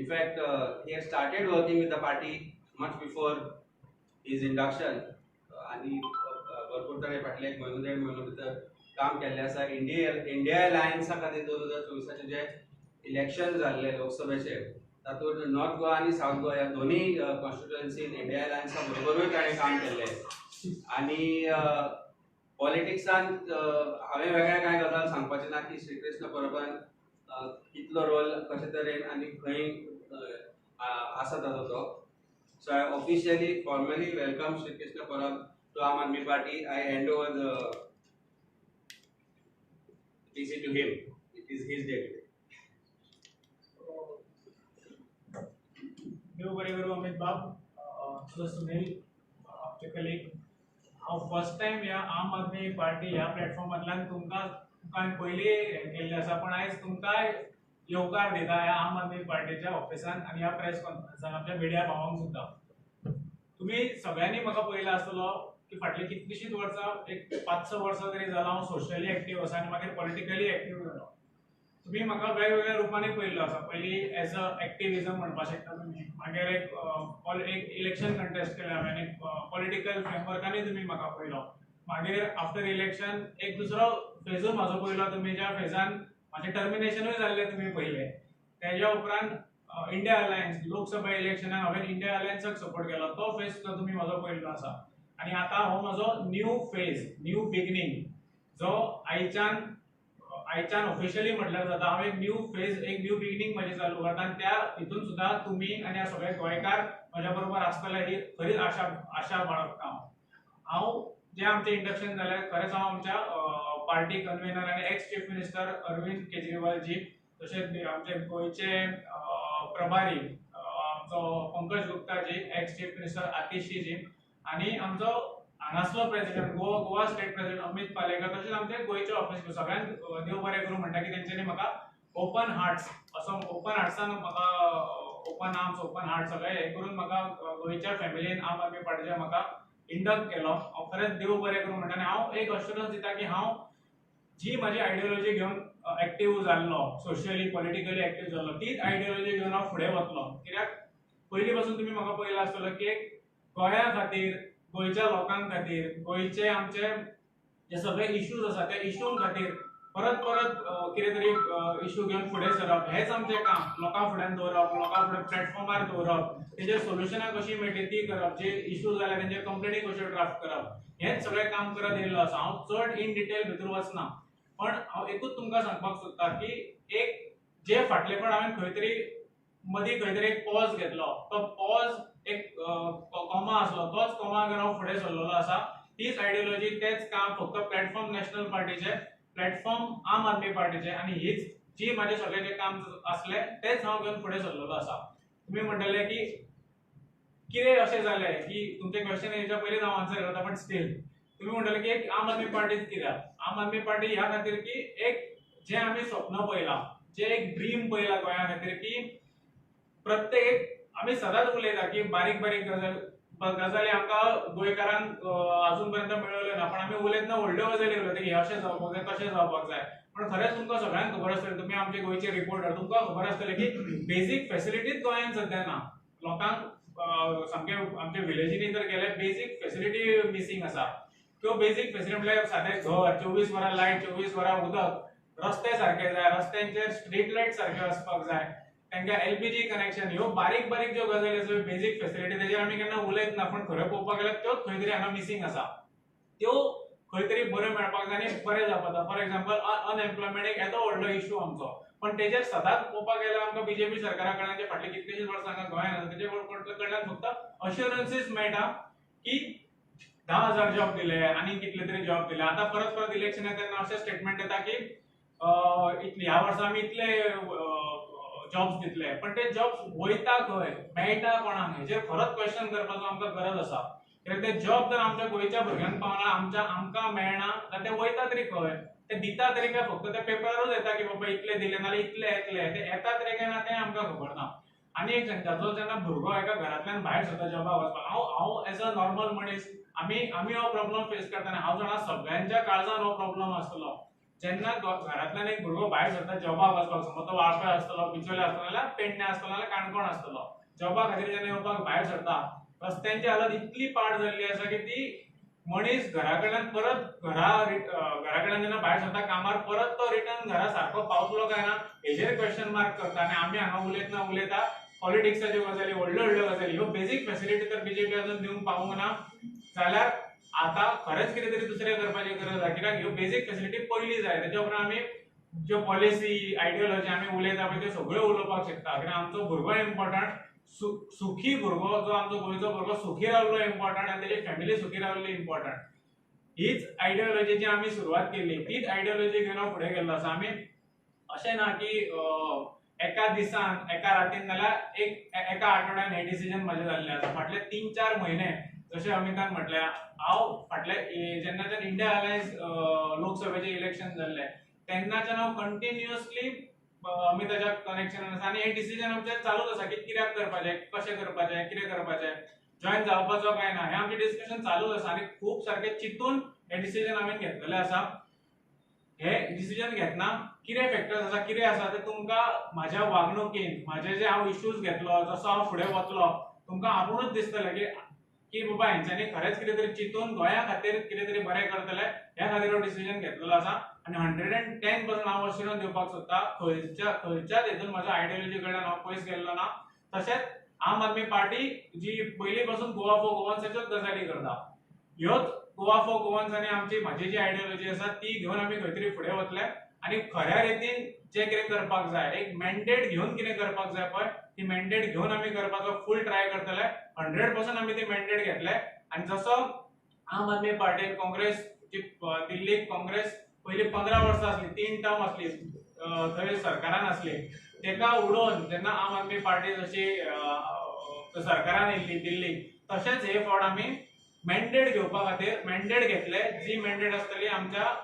In fact, he had started working with the party much before his induction आनी भरपूर ताणें फाटले एक म्हयनो देड म्हयनो भितर काम केल्लें आसा. इंडिया अलायन्सा खातीर 2024 जे इलेक्शन जाल्ले लोकसभेचे, तातूंत नॉर्थ गोवा आनी सावथ गोवा ह्या दोनूय कॉन्स्टिट्युएन्सीन इंडिया अलायन्सा बरोबरूय ताणें काम केल्लें. आनी पॉलिटिक्सान हांवें वेगळें कांय गजाल सांगपाची ना की श्रीकृष्ण परबान कितलो रोल कशे तरेन आनी खंय आसा ताजो तो. So I officially formally welcome Shrikrishna Parab to Aam Aadmi Party. I hand over the PC to him. It is his day today. देव बरें करूं अमित बाब, तुजो सुनील आमचे कलीग. हांव फर्स्ट टायम ह्या आम आदमी पार्टी ह्या प्लॅटफॉर्मांतल्यान तुमकां हांवें पयलीं हें केल्लें आसा, पण आयज तुमकां येवकार दिता ह्या आम आदमी पार्टीच्या ऑफिसान आनी ह्या प्रेस कॉन्फरन्सान आमच्या मिडिया भावांक सुद्दां. तुमी सगळ्यांनी म्हाका पळयला आसतलो की फाटलीं कितलींशींच वर्सां, एक 5-6 वर्सां तरी जालां हांव सोशली एक्टीव आसा आनी मागीर पॉलिटिकली एक्टीव जालो. तुमी म्हाका वेगवेगळ्या रुपांनी पळयल्लो आसा. पयलीं एज अ एक्टिविजम म्हणपाक शकता तुमी, मागीर एक इलेक्शन कंटेस्ट केलें हांवें, एक पॉलिटिकल फ्रेमवर्कांनी तुमी म्हाका पळयलो. मागीर आफ्टर इलेक्शन एक दुसरो फेजूय म्हाजो पळयलो तुमी, ज्या फेजान म्हाजें टर्मिनेशनूय जाल्लें तुमी पळयलें. तेज्या उपरांत इंडिया अलायन्स लोकसभा इलेक्शनाक हांवें इंडिया अलायन्साक सपोर्ट केलो, तो फेज सुद्दां तुमी म्हाजो पळयल्लो आसा. आनी आतां हो म्हाजो न्यू फेज, न्यू बिगनींग, जो आयच्यान ऑफिशियली म्हटल्यार जाता. हांव एक न्यू फेज, एक न्यू बिगनींग म्हजें चालू करता आनी त्या हितून सुद्दां तुमी आनी ह्या सगळे गोंयकार म्हज्या बरोबर आसतले ही खरीच आशा बाळगता हांव. हांव जें आमचें इंडक्शन जालें, खरेंच हांव आमच्या पार्टी कन्वेनर आनी ex chief minister Arvind Kejriwal ji, तशेंच आमचे गोंयचे प्रभारी आमचो Pankaj Gupta ji, ex chief minister Atishi ji, आनी आमचो हांगासलो president Goa state president Amit Palekar, तशेंच आमचे गोंयचे ऑफिस सगळ्यांक देव बरें करूं म्हणटा की तेंच्यांनी म्हाका ओपन हार्ट्स असो ओपन हार्ट्सान म्हाका ओपन आर्म्स ओपन हार्ट सगळें हें करून म्हाका गोंयच्या फॅमिलीन आम आदमी पार्टीच्या म्हाका इंडक्ट केलो. हांव खरेंच देव बरें करूं म्हणटा आनी हांव एक अश्युरन्स दिता की हांव जी म्हाजी आयडियोलॉजी घेवन एक्टीव जाल्लो, सोशली पॉलिटिकली एक्टीव जाल्लो, तीच आयडियोलॉजी घेवन हांव फुडें वतलो. कित्याक पयलीं पासून तुमी म्हाका पळयलां आसतलो की एक गोंया खातीर, गोंयच्या लोकां खातीर, गोंयचे आमचे जे सगळे इश्यूज आसा त्या इश्यूं खातीर परत परत कितें तरी इश्यू घेवन फुडें सरप हेंच आमचें काम. लोकां फुड्यान दवरप, लोकां फुडें प्लॅटफॉर्मार दवरप, तेजेर सोल्युशनां कशीं मेळटली ती करप, जे इश्यू जाल्या तेंचेर कंप्लेनी कश्यो ड्राफ्ट करप, हेंच सगळें काम करत येयल्लो आसा. हांव चड इन डिटेल भितर वचना, पण हांव एकूच तुमकां सांगपाक सोदता की एक जे फाटले फाट हांवें खंय तरी मदीं खंय तरी एक पॉज घेतलो, तो पॉज एक कॉमा आसलो, तोच कॉमा घेवन हांव फुडें सरलेलो आसा. तीच आयडियोलॉजी, तेच काम, फक्त प्लॅटफॉर्म नॅशनल पार्टीचे, प्लॅटफॉर्म आम आदमी पार्टीचे, आनी हीच जी म्हाजें सगळें जें काम आसलें तेंच हांव घेवन फुडें सरलेलो आसा. तुमी म्हणटले की कितें अशें जालें की तुमचें क्वेश्चन येवच्या पयलींच हांव आन्सर करता, बट स्टील तुमी म्हणटले की एक आम आदमी पार्टीच कित्याक? आम आदमी पार्टी ह्या खातीर की एक जें आमी स्वप्न पळयलां, जें एक ड्रीम पळयलां गोंया खातीर, की प्रत्येक आमी सदांच उलयता की बारीक बारीक गजाली आमकां गोंयकारांक अजून पर्यंत मेळ्ळ्यो ना, पण आमी उलयतना व्हडल्यो गजाली उलयता की अशें जावपाक जाय, तशें जावपाक जाय. पण खरेंच तुमकां सगळ्यांक खबर आसतलें, तुमी आमचे गोंयचे रिपोर्टर, तुमकां खबर आसतलें की बेजीक फेसिलिटीच गोंयांत सद्या ना. लोकांक सामके आमच्या विलेजींनी तर गेले बेजीक फेसिलिटी मिसींग आसा. त्यो बेजीक फेसिलिटी म्हळ्यार सादें घर, 24 वरां लायट, 24 वरां उदक, रस्ते सारके जाय, रस्त्यांचेर स्ट्रीट लायट सारक्यो आसपाक जाय, तांकां एलपीजी कनेक्शन, ह्यो बारीक बारीक ज्यो गजाली आसा बेजीक फेसिलिटी तेजेर आमी केन्ना उलयत ना, पूण खरें पळोवपाक गेल्यार त्योच खंय तरी हांगा मिसींग आसा. त्यो खंय तरी बऱ्यो मेळपाक जाय आनी बरें जावपाक जाय. फॉर एग्जाम्पल अनएम्प्लॉयमेंट एक येदो व्हडलो इशू आमचो, पण तेजेर सदांच पळोवपाक गेल्यार आमकां बीजेपी सरकारा कडल्यान जे फाटले कितलेशेच वर्सां हांगा गोंयांत आसा तेजे कडल्यान फक्त अश्युरन्सीस मेळटा की 10,000 जॉब दिले आनी कितले तरी जॉब दिले. आतां परत परत इलेक्शन येता तेन्ना अशें स्टेटमेंट येता की इतले ह्या वर्सा आमी इतले जॉब्स दितले, पण ते जॉब्स वयता खंय, मेळटा कोणाक, हेजेर खरोच क्वेश्चन करपाचो आमकां गरज आसा. कित्याक ते जॉब जर आमच्या गोंयच्या भुरग्यांक पावना, आमकां मेळना जाल्यार ते वयता तरी खंय, ते दिता तरी काय फक्त ते पेपरारूच येता की बाबा इतले दिले नाल्यार इतले येतले, ते येता तरी काय ना तें आमकां खबर ना. आनी एक सांगता, जो जेन्ना भुरगो एका घरांतल्यान भायर सरता जॉबाक वचपाक, हांव एज अ नॉर्मल मनीस, आमी हो प्रॉब्लम फेस करतना हांव जाणा सगळ्यांच्या काळजान हो प्रॉब्लम आसतलो. जेन्ना घरांतल्यान एक भुरगो भायर सरता जॉबाक वचपाक, समज तो वाळपय आसतलो, बिचोले आसतलो, नाल्यार पेडणे आसतलो, नाल्यार काणकोण आसतलो, जॉबा खातीर जेन्ना येवपाक भायर सरता, रस्त्यांची हालत इतली पाड जाल्ली आसा की ती मनीस घरा कडल्यान परत घरा कडल्यान जेन्ना भायर सरता कामार, परत तो रिटर्न घरा सारको पावतलो काय ना हेजेर क्वेश्चन मार्क करता. आनी आमी हांगा उलयतना उलयता पॉलिटिक्साच्यो गजाली, व्हडल्यो व्हडल्यो गजाली. ह्यो बेजीक फेसिलिटी तर बीजेपी अजून दिवंक पावूंक ना जाल्यार आतां खरेंच कितें तरी दुसरें करपाची गरज आसा. कित्याक ह्यो बेजीक फेसिलिटी पयली जाय, तेच्या उपरांत आमी ज्यो पॉलिसी आयडियोलॉजी आमी उलयता पळय त्यो सगळ्यो उलोवपाक शकता. कित्याक आमचो भुरगो इम्पॉर्टंट, सुखी भुरगो जो आमचो गोंयचो भुरगो सुखी रावलो इम्पॉर्टंट आनी तेजी फॅमिली सुखी रावली इम्पॉर्टंट. हीच आयडियोलॉजीची आमी सुरवात केली, तीच आयडियोलॉजी घेवन हांव फुडें गेल्लो आसा. आमी अशें ना की एका दिसान एका रातीन नाल्यार एका आठवड्यान हें डिसिजन म्हाजें जाल्लें आसा. फाटले 3-4 म्हयने जशें अमितान म्हटलें, हांव फाटले जेन्नाच्यान इंडिया अलायन्स लोकसभेचें इलेक्शन जाल्लें तेन्नाच्यान हांव कंटिन्युअसली अमिताच्या कनेक्शनान आसा आनी हें डिसिजन आमचें चालूच आसा की कित्याक करपाचें, कशें करपाचें, कितें करपाचें, जॉयन जावपाचो काय ना, हें आमचें डिस्कशन चालूच आसा. आनी खूब सारकें चिंतून हें डिसिजन आमी घेतलेलें आसा. हे डिसिजन घेतना कितें फॅक्टर्स आसा, कितें आसा तें तुमकां म्हाज्या वागणुकेन, म्हाजे जे हांव इश्यूज घेतलो, जसो हांव फुडें वतलो, तुमकां आपुणूच दिसतलें की बाबा हेंच्यांनी खरेंच कितें तरी चिंतून गोंया खातीर कितें तरी बरें करतले, ह्या खातीर हो डिसिजन घेतलेलो आसा. आनी 110% हांव अश्युरन्स दिवपाक सोदता, खंयच्याच हेतून म्हाज्या आयडियोलॉजी कडल्यान हांव पयस गेल्लो ना. तशेंच आम आदमी पार्टी जी पयलीं पासून गोवा फॉर गोवन्साच्योच गजाली करता, ह्योच गोवा फॉर गोवन्स आनी आमची म्हाजी जी आयडियोलॉजी आसा ती घेवन आमी खंय तरी फुडें वतले आनी खऱ्या रितीन जें कितें करपाक जाय, एक मॅन्डेट घेवन कितें करपाक जाय पळय, ती मॅन्डेट घेवन आमी करपाचो फूल ट्राय करतले. 100% आमी ती मॅन्डेट घेतले. आनी जसो आम आदमी पार्टीन काँग्रेस जी दिल्लीक काँग्रेस पयलीं 15 वर्सां आसली, 3 टर्म आसली, थंय सरकारान आसली, तेका उडोवन जेन्ना आम आदमी पार्टी जशी सरकारान येयल्ली दिल्लीक, तशेंच हे फावट आमी मॅन्डेट घेवपा खातीर मॅन्डेट घेतले. जी मॅन्डेट आसतली आमच्या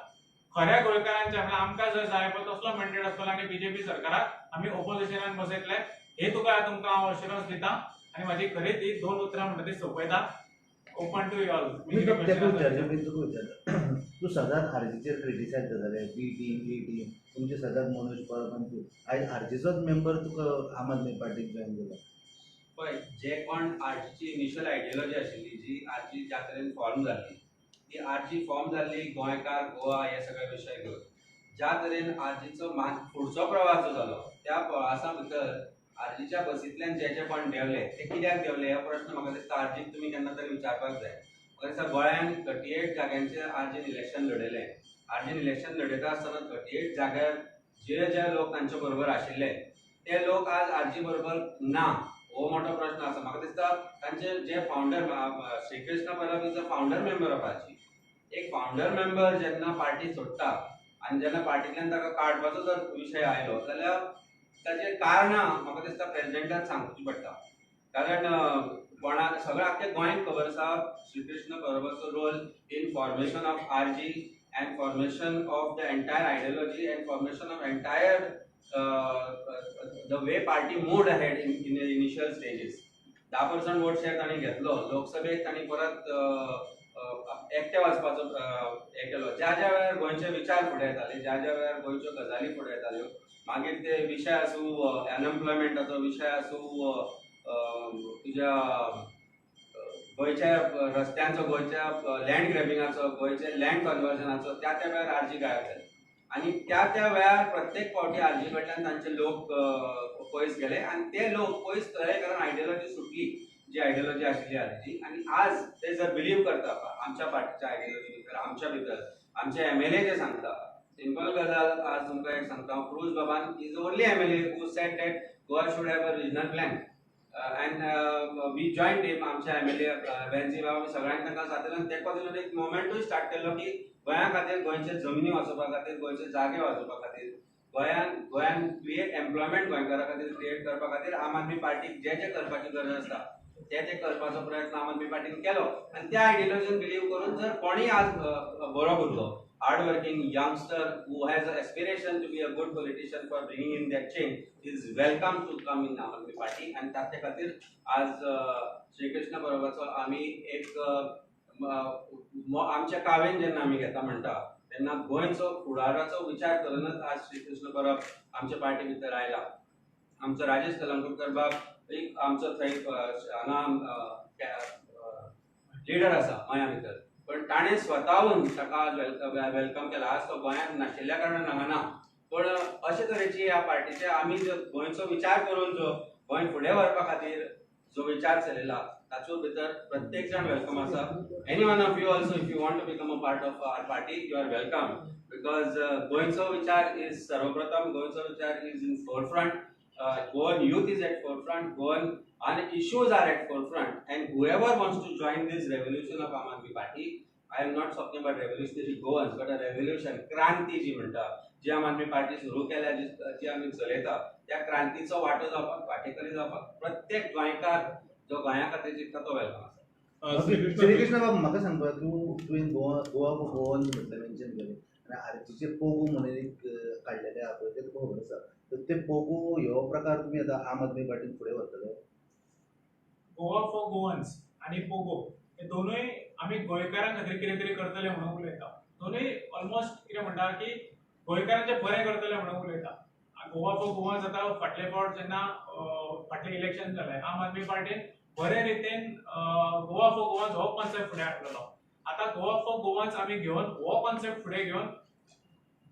खऱ्या गोंयकारांच्या, म्हळ्यार आमकां जर जाय पळय तसलो मॅन्डेट आसतलो आनी बीजेपी सरकाराक आमी ओपोजिशनान बसयतले. हे तुका तुमकां हांव अश्युरन्स दिता आनी म्हाजी खरीच ही 2 उतरां म्हणटा ती सोंपयता. Open to all. विचारता, तूं सदांच आरजीचेर क्रिटिसायज जाताले, बी टीम ए टीम, तुमचे सदांच मनोज परब आनी तूं आयज आरजीचोच मेंबर तुका आम आदमी पार्टीक जॉयन केला. पळय, जे कोण आरजीची इनिशियल आयडियोलॉजी आशिल्ली, जी आरजी ज्या तरेन फॉर्म जाल्ली, ती आरजी फॉर्म जाल्ली गोंयकार गोवा हे सगळे विशय घेवन, ज्या तरेन आरजीचो फुडचो प्रवास जो जालो त्या प्रवासा भितर आरजीच्या बसींतल्यान जे जे कोण देंवले ते कित्याक देंवले हो प्रश्न म्हाका दिसता आरजीक तुमी केन्ना तरी विचारपाक जाय. म्हाका दिसता गोंयान 38 जाग्यांचेर आरजीन इलेक्शन लढयलें. आरजीन इलेक्शन लढयता आसतना 38 जाग्यार जे जे लोक तांचे बरोबर आशिल्ले ते लोक आज आरजी बरोबर ना, हो मोठो प्रश्न आसा. म्हाका दिसता तांचे जे founder Shrikrishna Parab is a founder member of RG. एक फावंडर मेंबर जेन्ना पार्टी सोडटा आनी जेन्ना पार्टींतल्यान ताका काडपाचो जर विशय आयलो जाल्यार ताचें कारणां म्हाका दिसता प्रेजिडेंटान सांगची पडटा. कारण कोणाक सगळ्या आख्ख्या गोंयांक खबर आसा Shri Krishna परबाचो role in formation of RG and formation of the entire ideology and formation of entire the way party moved ahead in initial stages. 10% vote share तांणी घेतलो, लोकसभेक तांणी परत एकटे वचपाचो हें केलो. ज्या ज्या वेळार गोंयचे विचार फुडें येताले, ज्या ज्या वेळार गोंयच्यो गजाली फुडें येताल्यो, मागीर ते विशय आसूं अनएम्प्लॉयमेंटाचो विशय आसूं, तुज्या गोंयच्या रस्त्यांचो, गोंयच्या लँड ग्रॅबिंगाचो, गोंयच्या लँड कन्वर्जनाचो, त्या त्या वेळार आरजी गायब जाली. आनी त्या त्या वेळार प्रत्येक फावटी आरजी कडल्यान तांचे लोक पयस गेले आनी ते लोक पयस गेले कारण आयडियोलॉजी सुटली, जी आयडियोलॉजी आशिल्ली आरजीची. आनी आज ते जर बिलीव करता आमच्या पार्टीच्या आयडियोलॉजी भितर, आमच्या भितर आमचे एमएलए जे सांगता, सिंपल गजाल आज तुमकां एक सांगता, क्रूज बाबान is only MLA who said that Goa should have a regional plan and we joined him. आमच्या एमएलए वेन्झी बाबा सगळ्यांक तांकां साथ दिलो. ते खातीर एक मुवमेंटूय स्टार्ट केल्लो की गोंया खातीर, गोंयचे जमनी वाचोवपा खातीर, गोंयचे जागे वाचोवपा खातीर, गोंयान क्रिएट एम्प्लॉयमेंट गोंयकारां खातीर क्रिएट करपा खातीर आम आदमी पार्टीक जे जे करपाची गरज आसता ते ते करपाचो प्रयत्न आम आदमी पार्टीन केलो. आनी त्या आयडियोलॉजीन बिलीव करून जर कोणीय आज बरो भुरगो, hard working youngster who has an aspiration to be a good politician for bringing in that change is welcome to come in Aam Aadmi Party. आनी ताचे खातीर आज श्रीकृष्ण परबाचो आमी एक आमच्या कावेन जेन्ना आमी घेता म्हणटा तेन्ना गोंयचो फुडाराचो विचार करूनच आज श्रीकृष्ण परब आमच्या पार्टी भितर आयला. आमचो राजेश कलंगूटकर बाब एक आमचो थंय हांगा लिडर आसा गोंया भितर, पण ताणें स्वताहून ताका आज welcome केला. आज तो गोंयांत नाशिल्ल्या कारणान हांगा ना, पण अशे तरेची ह्या पार्टीचे आमी जो गोंयचो विचार करून जो गोंय फुडें व्हरपा खातीर जो विचार चलयला ताचो भितर प्रत्येक जाण welcome आसा. Any one of you also if you want to become a part of our party you are welcome, because गोंयचो विचार is सर्वप्रथम, गोंयचो विचार is in forefront. Goan youth is at forefront, Goan and issues are at forefront, and whoever wants to join this revolution of Aam Aadmi Party, I am not talking about revolutionary Goans, but a revolution, क्रांती जी म्हणटा, जी आम Aadmi party सुरू केल्या, जी आमी चलयता, त्या क्रांतीचो वांटो जावपाक, वांटेकरी जावपाक प्रत्येक गोंयकार जो गोंया खातीर चिंतता तो welcome आसा. श्रीकृष्ण बाब, म्हाका सांगपा तुवें गोवा गोवन म्हटलें मेन्शन केलें आनी आरजीचे पोगो म्हणून एक काडलेले आहा पळय, तें तुका खबर आसा. तर ते पोगो ह्यो प्रकार तुमी आतां आम आदमी पार्टीन फुडें व्हरतले? गोवा फॉर गोवन्स आनी पोगो हे दोनूय आमी गोंयकारां खातीर कितें तरी करतले म्हणून उलयता. दोनूय ऑलमोस्ट कितें म्हणटा की गोंयकारांचें बरें करतले म्हणून उलयता. गोवा फॉर गोवन्स आतां फाटले फावट जेन्ना फाटलें इलेक्शन जालें, आम आदमी पार्टीन बरे रितीन गोवा फॉर गोवन्स हो कॉन्सेप्ट फुडें हाडलेलो. आतां गोवा फॉर गोवन्स आमी घेवन हो कॉन्सेप्ट फुडें घेवन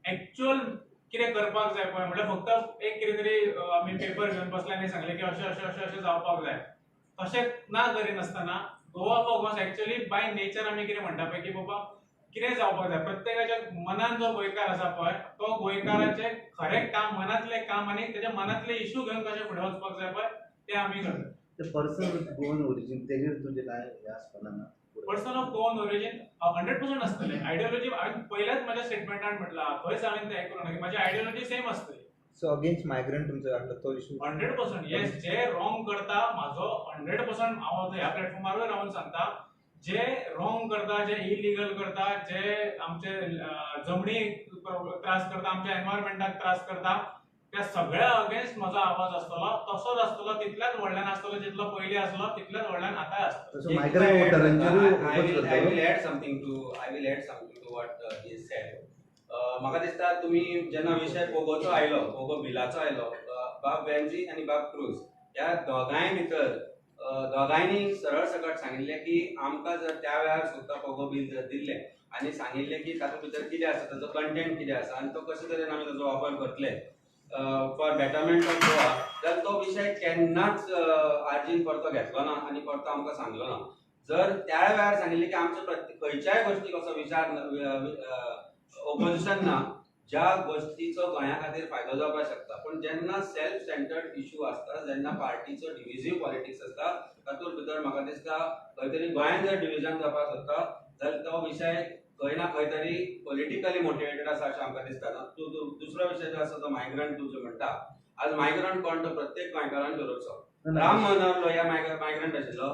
एक्चुअल कितें करपाक जाय पळय, म्हणल्यार फक्त एक कितें तरी आमी पेपर घेवन बसले आनी सांगलें की अशें अशें अशें अशें जावपाक जाय, तशें ना करिनासतना Goa for Goans actually by nature आमी कितें म्हणटा पळय की बाबा कितें जावपाक जाय, प्रत्येकाच्या मनान जो गोंयकार आसा पळय तो गोंयकाराचें खरें काम, मनांतलें काम आनी तेच्या मनांतले इशू घेवन कशें फुडें वचपाक जाय पळय तें आमी करता. ते पर्सन विथ गोवन ओरिजीन तेजेर तुजें कांय हें आसपाना ना? पर्सन ऑफ गोवन ओरिजीन 100% आसतलें. आयडियोलॉजी हांवें पयल्याच म्हज्या स्टेटमेंटान म्हटलां, खंयच हांवें तें हें करूं ना की म्हाजी आयडियोलॉजी सेम आसतली. सो अगेन्स्ट मायग्रंट तुमचो आसलो तो इशू? 100% येस, जे रॉंग करता म्हाजो 100% हांव ह्या प्लॅटफॉर्मारूय रावन सांगता, जे रॉंग करता, जे इलिगल करता, जे आमचे जमनीक त्रास करता, आमच्या एनवायरमेंटाक त्रास करता, त्या सगळ्या अगेन्स्ट म्हजो आवाज आसतलो, तसोच आसतलो, तितल्याच व्हडल्यान आसतलो जितलो पयलीं आसलो तितल्याच व्हडल्यान आतांय आसतलो. तसो migrant वोटरांचेरूय I will add something to what he said. म्हाका दिसता तुमी जेन्ना विशय पोगोचो आयलो, पोगो बिलाचो आयलो, बाब वेन्झी आनी बाब क्रूज ह्या दोगांय भितर दोगांयनी सरळ सकट सांगिल्लें की आमकां जर त्या वेळार सुद्दां पोगो बील जर दिल्लें आनी सांगिल्लें की तातूंत भितर कितें आसा, ताचो कंटेंट कितें आसा आनी तो कशे तरेन आमी ताचो वापर करतले फॉर बेटरमेंट ऑफ गोवा, जाल्यार तो विशय केन्नाच आरजीन परतो घेतलो ना आनी परतो आमकां सांगलो ना. जर त्या वेळार सांगिल्लें की आमच्या प्रत्येक खंयच्याय गोश्टीक असो विचार ओपोजिशन ना ज्या गोश्टीचो गोंया खातीर फायदो जावपाक शकता, पूण जेन्ना सेल्फ सेंटर्ड इशू आसता, जेन्ना पार्टीचो डिविजीव पॉलिटिक्स आसता, तातूंत भितर म्हाका दिसता खंय तरी गोंयांत जर डिविजन जावपाक सोदता जाल्यार तो विशय खंय ना खंय तरी पॉलिटिकली मोटिवेटेड आसा अशें आमकां दिसता. दुसरो विशय जो आसा तो मायग्रंट तूं जो म्हणटा, आज मायग्रंट कोण तो प्रत्येक गोंयकारान थारोवचो. राम मनोहर लोहिया मायग्रंट आशिल्लो,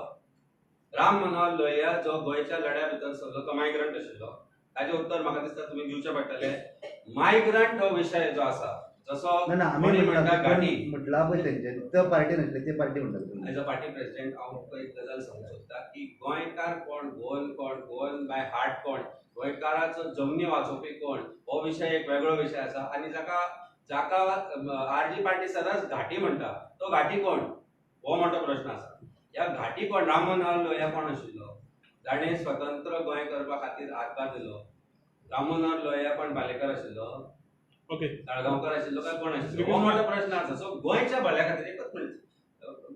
राम मनोहर लोहिया जो गोंयच्या लढ्या भितर सरलो तो मायग्रंट आशिल्लो. ताजें उत्तर म्हाका दिसता तुमी दिवचें पडटलें. मायग्रंट हो विशय जो आसा, जसो म्हणटा घाटी म्हटला पळय तेंचे ते पार्टी नासले ते पार्टी म्हणटाले. एज अ पार्टी प्रेसिडेंट हांव तुका एक गजाल सांगूंक सोदता की गोंयकार कोण, गोवन कोण, गोवन बाय हार्ट कोण, गोंयकाराचो जमनी वाचोवपी कोण, हो विशय एक वेगळो विशय आसा. आनी जाका जाका आरजी पार्टी सदांच घाटी म्हणटा तो घाटी कोण हो मोठो प्रश्न आसा. ह्या घाटी कोण, राम मनोहर लोहिया कोण आशिल्लो जाणें स्वतंत्र गोंय करपा खातीर हातभार दिलो? राम मनोहर लोहिया कोण पालेकर आशिल्लो, ताळगांवकर आशिल्लो काय कोण आशिल्लो, हो मोठो प्रश्न आसा. सो गोंयच्या भल्या खातीर एकच मिनट,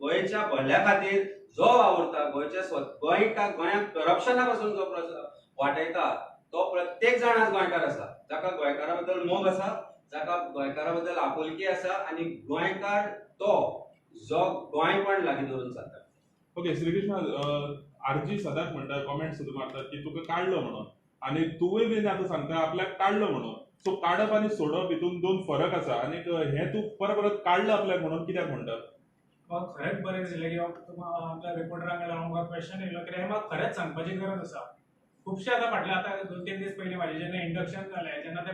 गोंयच्या भल्या खातीर जो वावुरता, गोंयच्या गोंयाक करप्शना पासून जो प्रश्न वाटयता तो प्रत्येक जाण आज गोंयकार आसा, जाका गोंयकारा बद्दल मोग आसा, जाका गोंयकारा बद्दल आपुलकी आसा आनी गोंयकार तो जो गोंयपण लागीं धरून चलता. ओके श्रीकृष्ण, आरजी सदांच म्हणटा, कॉमेंट सुद्दां मारतात की तुका काडलो म्हणून, आनी तुवें बीन आतां सांगता आपल्याक काडलो म्हणून. सो काडप आनी सोडप हितून दोन फरक आसा, आनी हें तूं परत परत काडलं आपल्याक म्हणून कित्याक म्हणटा? म्हाका खरेंच बरें दिसलें की तुमकां आमच्या रिपोर्टरांक लागून म्हाका क्वेश्चन येयलो, कित्याक हें म्हाका खरेंच सांगपाची गरज आसा. खुबशे आतां फाटले आतां 2-3 दीस पयलीं म्हाजें जेन्ना इंडक्शन जालें, जेन्ना ते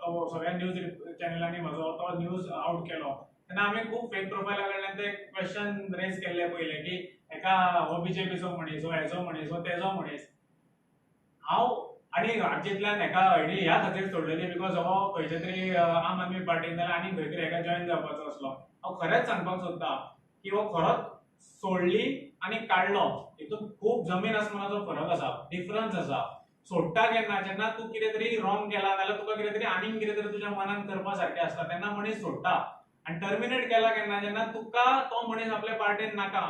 तो सगळ्या न्यूज चॅनलांनी म्हजो तो न्यूज आवट केलो, तेन्ना आमी खूब फेक प्रोफायला कडल्यान ते क्वेश्चन रेज केल्ले पयले की एका हो बीजेपीचो मनीस, हो हेजो मनीस, हो तेजो मनीस. हांव आनी आरजींतल्यान हेका हेणी ह्या खातीर सोडलेली because हो खंयच्या तरी आम आदमी पार्टीन जाल्यार आनी खंय तरी हेका जॉयन जावपाचो आसलो. हांव खरेंच सांगपाक सोदता की हो खरोच सोडली आनी काडलो हितून खूब जमीन आसमानाचो फरक आसा, डिफरन्स आसा. सोडटा केन्ना, जेन्ना तूं कितें तरी रॉंग केला नाल्यार तुका कितें तरी आनीक कितें तरी तुज्या मनान करपा सारकें आसता तेन्ना मनीस सोडटा. आनी टर्मिनेट केला केन्ना, जेन्ना तुका तो मनीस आपल्या पार्टेन नाका,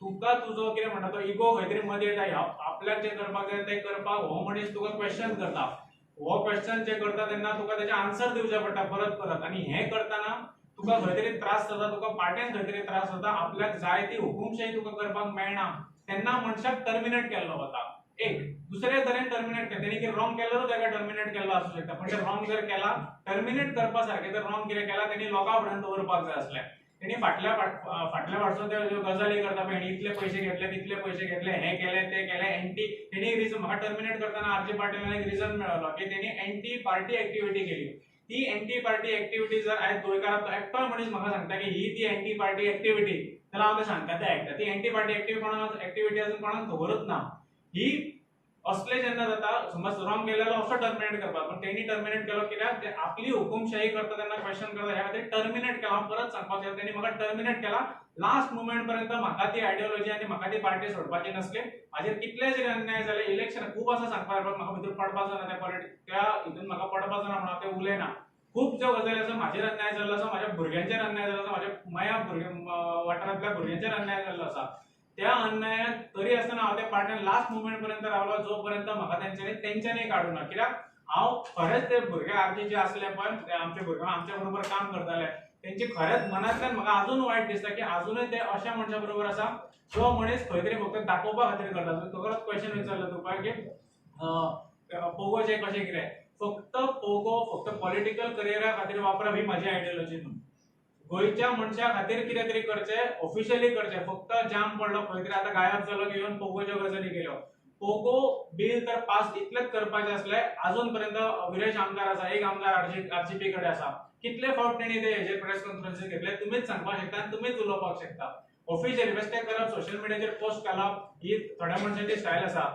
तुका तुजो कितें म्हणटा तो इगो खंय तरी मदीं येता, आपल्याक जें करपाक जाय तें करपाक हो मनीस तुका क्वेश्चन करता, हो क्वेश्चन जे करता तेन्ना तुका तेजें आन्सर दिवचें पडटा परत परत. आनी हें करतना तुका खंय तरी त्रास जाता, तुका पार्टेन खंय तरी त्रास जाता, आपल्याक जाय ती हुकुमशाही तुका करपाक मेळना, तेन्ना मनशाक टर्मिनेट केल्लो वता. एक दुसरे तरेन टर्मिनेट केलें, तेणी कितें रॉंग केलेलो ताका टर्मिनेट केल्लो आसूं शकता, पण ते रॉंग जर केला टर्मिनेट करपा सारकें जर रॉंग कितें केला तेणी लोकां फुड्यान दवरपाक जाय आसलें. तेणी फाटल्या फाटसून त्यो ज्यो गजाली करता पळय, हेणी इतले पयशे घेतले तितले पयशे घेतले, हें केलें तें केलें, एंटी तेणी रिजन म्हाका टर्मिनेट करतना आरजी पाटीलान एक रिजन मेळ्ळो की तेणी एंटी पार्टी एक्टिविटी केली. ती एंटी पार्टी एक्टिविटी जर आयज गोंयकाराक एकटोय मनीस म्हाका सांगता की ही ती एंटी पार्टी एक्टिविटी, जाल्यार हांव तें सांगता तें आयकता. ती एंटी पार्टी एक्टिविटी कोणाक एक्टिविटी अजून कोणाक खबरूच ना. ही असले जेन्ना जाता समज रॉंग केलेलो असो टर्मिनेट करपाक, पण तेणी टर्मिनेट केलो कित्याक ते आपली हुकुमशाही करता तेन्ना क्वेश्चन करता, ह्या खातीर टर्मिनेट केला. हांव परत सांगपाक शकता तेणी म्हाका टर्मिनेट केला. लास्ट मुमेंट पर्यंत म्हाका ती आयडियोलॉजी आनी म्हाका ती पार्टी सोडपाची नासली. म्हाजेर कितले जरी अन्याय जाले, इलेक्शन खूब आसा सांगपाक, म्हाका भितर पडपाचो ना त्या पॉलिटिक्स, त्या हितून म्हाका पडपाचो ना म्हणून हांव तें उलयना. खूब ज्यो गजाली आसा म्हाजेर अन्याय जाल्लो आसा, म्हाज्या भुरग्यांचेर अन्याय जाल्लो आसा, म्हाज्या मया भुरगे वाठारांतल्या भुरग्यांचेर अन्याय जाल्लो आसा. त्या अन्यायात तरी आसतना हांव त्या पार्ट्यान लास्ट मुमेंट पर्यंत रावलो जो पर्यंत म्हाका तेंच्यांनी काडूं ना. कित्याक हांव खरेंच ते भुरगे आरजी जे आसले पळय ते आमचे भुरगे आमच्या बरोबर काम करताले, तेंचे खरेंच मनांतल्यान म्हाका अजून वायट दिसता की अजूनय ते अशा मनशा बरोबर आसा जो मनीस खंय तरी फक्त दाखोवपा खातीर करता. तुका क्वेश्चन विचारलो तुका की पोगोचें कशें कितें, फक्त पोगो फक्त पॉलिटिकल करियरा खातीर वापरप ही म्हाजी आयडियोलॉजी न्हू. गोंयच्या मनशा खातीर कितें तरी करचें, ऑफिशियली करचें. फक्त जाम पडलो खंय तरी आतां गायब जालो की येवन पोगोच्यो गजाली केल्यो. पोगो बील तर पास इतलेंच करपाचें आसलें, अजून पर्यंत विरेश आमदार आसा, एक आमदार आरजीपी कडेन आसा, कितले फावट तेणी ते हेजेर प्रेस कॉन्फरन्सीस घेतले तुमीच सांगपाक शकता आनी तुमीच उलोवपाक शकता. ऑफिशियली बेश्टें करप, सोशल मिडियाचेर पोस्ट घालप ही थोड्या मनशांची स्टायल आसा.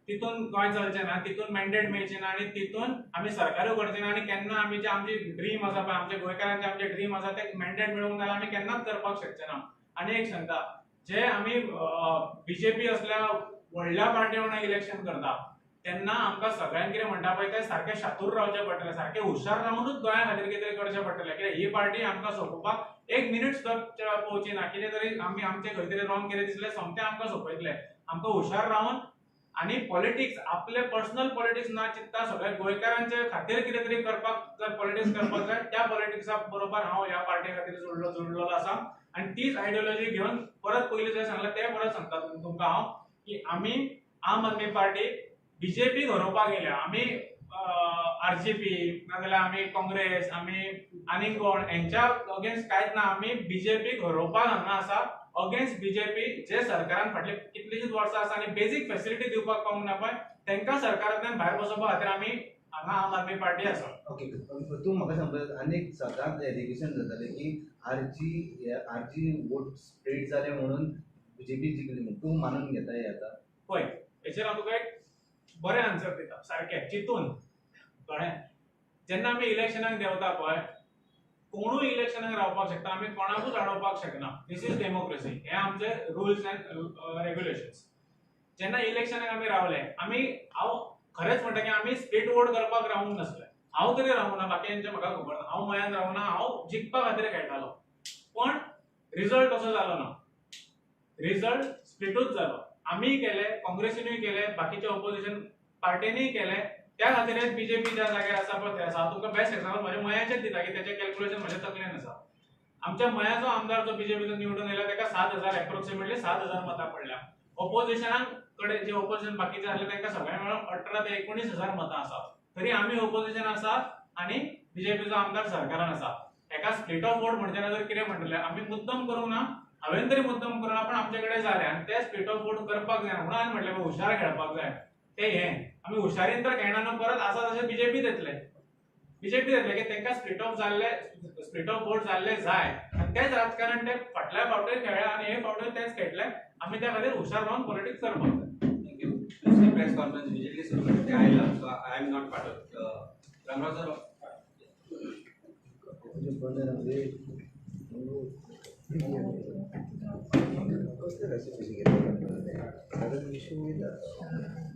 तितून गोंय चलचें ना, तितून मॅन्डेट मेळचें ना आनी तितून आमी सरकारूय करचें ना. आनी केन्ना आमी जे आमची ड्रीम आसा पळय, आमच्या गोंयकारांचे आमचे ड्रीम आसा ते मॅन्डेट मेळोवंक जाल्यार आमी केन्नाच करपाक शकचे ना. आनी एक सांगता, जे आमी बीजेपी असल्या व्हडल्या पार्टी वांगडा इलेक्शन करता तेन्ना आमकां सगळ्यांक कितें म्हणटा पळय तें सारकें शातूर रावचें पडटलें, सारकें हुशार रावनूच गोंया खातीर कितें तरी करचें पडटलें. कित्याक ही पार्टी आमकां सोंपोवपाक एक मिनीट सुद्दां पळोवची ना. कितें तरी आमी आमचें खंय तरी रॉंग कितें दिसलें सोमतें आमकां सोंपयतलें. आमकां हुशार रावन आनी पॉलिटिक्स आपले पर्सनल पॉलिटिक्स ना चिंतता सगळ्या गोंयकारांचे खातीर कितें तरी करपाक जर पॉलिटिक्स करपाक जाय त्या पॉलिटिक्सा बरोबर हांव ह्या पार्टी खातीर जोडलेलो आसा. आनी तीच आयडियोलॉजी घेवन परत पयलीं जें सांगलें तें परत सांगता तुमकां हांव की आमी आम आदमी पार्टी बीजेपी हरोवपाक गेल्या. आमी आरजीपी नाजाल्यार आमी काँग्रेस, आमी आनीक कोण हेंच्या अगेन्स्ट कांयच ना. आमी बीजेपीक हरोवपाक हांगा आसा, अगेन्स्ट बीजेपी जे सरकारान फाटले कितलीशींच वर्सां आसा आनी बेजीक फेसिलिटी दिवपाक पावूंक ना पळय तांकां सरकारांतल्यान भायर बसोवपा खातीर आमी हांगा आम आदमी पार्टी आसा. ओके, तूं म्हाका सांगता आनी सदांच एलिगेशन जातालें की आरजी वोट स्प्रेड जाले म्हणून बीजेपी जिखली म्हणून, तूं मानून घेता हें आतां? पळय हेचेर हांव तुका एक बरें आन्सर दिता सारकें चिंतून. कळ्ळें, जेन्ना आमी इलेक्शनाक देंवता पळय कोणूय इलेक्शनाक रावपाक शकता, आमी कोणाकूच आडोवपाक शकना. This is democracy, हे आमचे रुल्स अँड रेग्युलेशन्स. जेन्ना इलेक्शनाक आमी रावले, आमी हांव खरेंच म्हणटा की आमी स्प्लीट वोट करपाक रावूंक नासले. हांव तरी रावूंक ना, बाकींचें म्हाका खबर ना. हांव मयान रावूंक ना, हांव जिखपा खातीर खेळटालो. पण रिजल्ट असो जालो ना, रिजल्ट स्प्लिटूच जालो. आमीय केले, काँग्रेसीनूय केले, बाकीच्या ऑपोजिशन पार्टीनीय केले. त्या खातीरच बीजेपी ज्या जाग्यार आसा पळय ते आसा. हांव तुमकां बेस्ट एग्जाम्पल म्हज्या मयाचेच दिता की तेचें कॅल्क्युलेशन म्हज्या तकलेन आसा. आमच्या मयाचो आमदार जो बीजेपीचो निवडून येयला ताका 7,000 एप्रोक्सिमेटली 7,000 मतां पडल्या. ऑपोजिशनाक कडेन जे ऑपोजिशन बाकीचे आसले तांकां सगळ्या मेळून 18 ते 19,000 मतां आसा. तरी आमी ऑपोजिशन आसा आनी बीजेपीचो आमदार सरकारान आसा. एका स्प्लीट ऑफ वोट म्हणचे जर कितें म्हणटलें, आमी मुद्दम करूंक ना, हांवें तरी मुद्दम करूंक ना, पण आमचे कडेन जालें आनी ते स्प्लीट ऑफ वोट करपाक जायना म्हणून हांवें म्हटलें हुशार खेळपाक जाय. ते हें आमी हुशारीन तर खेळना न्हू, परत आसा तशें बीजेपीत येतले, बीजेपी येतले की तांकां स्प्लीट ऑफ जाल्ले, स्प्लीट ऑफ वोट जाल्ले जाय. आनी तेच राजकारण ते फाटल्या फावटूय खेळ्ळे आनी हे फावटूय तेच खेळटले. आमी त्या खातीर हुशार रावन पॉलिटिक्स करपाक जाय. Thank you. दुसरी प्रेस कॉन्फरन्स इमिजिएटली सुरू करता ते आयला, so I am not part of. Ramrao sir. कसले रेसिपी घेतले कारण इशू वयता.